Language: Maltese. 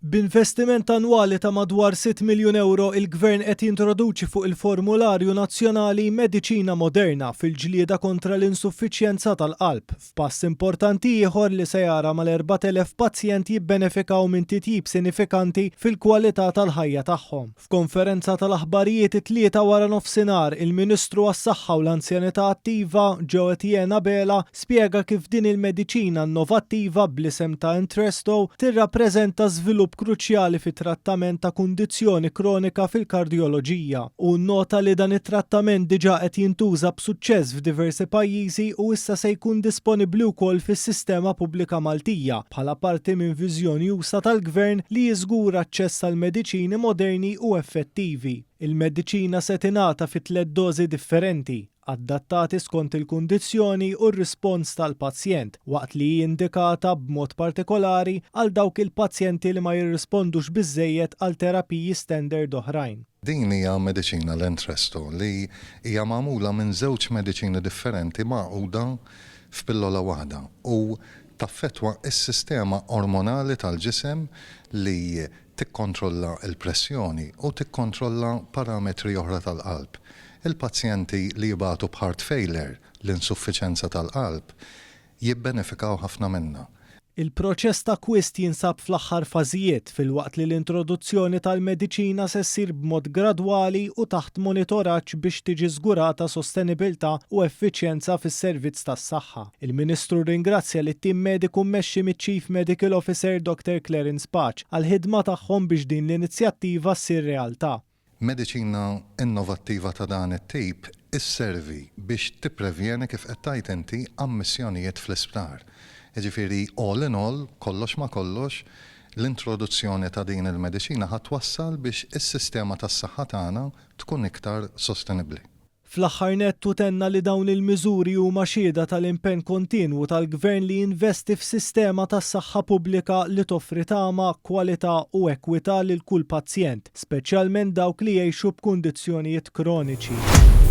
B'investiment annwali ta' madwar 6 miljun ewro, il-Gvern qed jintroduċi fuq il-formularju nazzjonali mediċina moderna fil-ġlieda kontra l-insuffiċjenza tal-qalb, f'pass importanti ieħor li se jara mal-4,000 pazjent jibbenefikaw minn titjib sinifikanti fil-kwalità tal-ħajja tagħhom. F'konferenza tal-aħbarijiet it-Tlieta waranofsinhar, il-Ministru għas-Saħħa u l-Anzjanità Attiva, Jo Etienne Abela, spjega kif din il-mediċina innovattiva bl-isem ta' Entresto tirrappreżenta żvilupp kruċjali fit-trattament ta' kundizzjoni kronika fil-kardjoloġija. Hu nnota li dan it-trattament diġà qed jintuża b'suċċess f'diversi pajjiżi u issa se jkun disponibbli wkoll fis-sistema pubblika Maltija bħala parti minn viżjoni usa' tal-Gvern li jiżgura aċċess għal mediċini moderni u effettivi. Il-mediċina se tingħata fi tlett dożi differenti, adattati skont il-kundizzjoni u r-rispons tal-pazjent, waqt li hi indikata, b'mod partikolari, għal dawk il-pazjenti li ma jirrispondux biżżejjed għal terapiji standard oħrajn. Din hija mediċina, l-Entresto, li hija magħmula minn żewġ mediċini differenti magħquda f'pillola waħda u taffettwa s-sistema ormonali tal-ġisem li tikkontrolla l-pressjoni u tikkontrolla parametri oħra tal-qalb. Il-pazjenti li jbatu b'heart failure, l-insuffiċenza tal-qalb, jibbenefikaw ħafna minnha. Il-proċess ta' akkwist jinsab fl-aħħar fażijiet, filwaqt li l-introduzzjoni tal-mediċina se ssir b'mod gradwali u taħt monitoraġġ biex tiġi żgurata sostenibilità u effiċjenza fis-servizz tas-saħħa. Il-Ministru rringrazzja lit-tim mediku mmexxi miċ-Chief Medical Officer Doctor Clarence Pace għall-ħidma tagħhom biex din l-inizjattiva ssir realtà. Mediċina innovattiva ta' dan it-tip isservi biex tipprevjeni, kif qed tgħid inti, ammissjonijiet fl-isptar. Jiġifieri all in all, kollox ma' kollox, l-introduzzjoni ta' din il-mediċina ħa twassal biex is-sistema tas-saħħa tagħna tkun iktar sostenibbli. Fl-aħħar nett hu tenna li dawn il-miżuri huma xhieda tal-impenn kontinwu tal-Gvern li jinvesti f'sistema tas-saħħa pubblika li toffri tama, kwalità u ekwità lil kull pazjent, speċjalment dawk li jgħixu b'kundizzjonijiet kroniċi.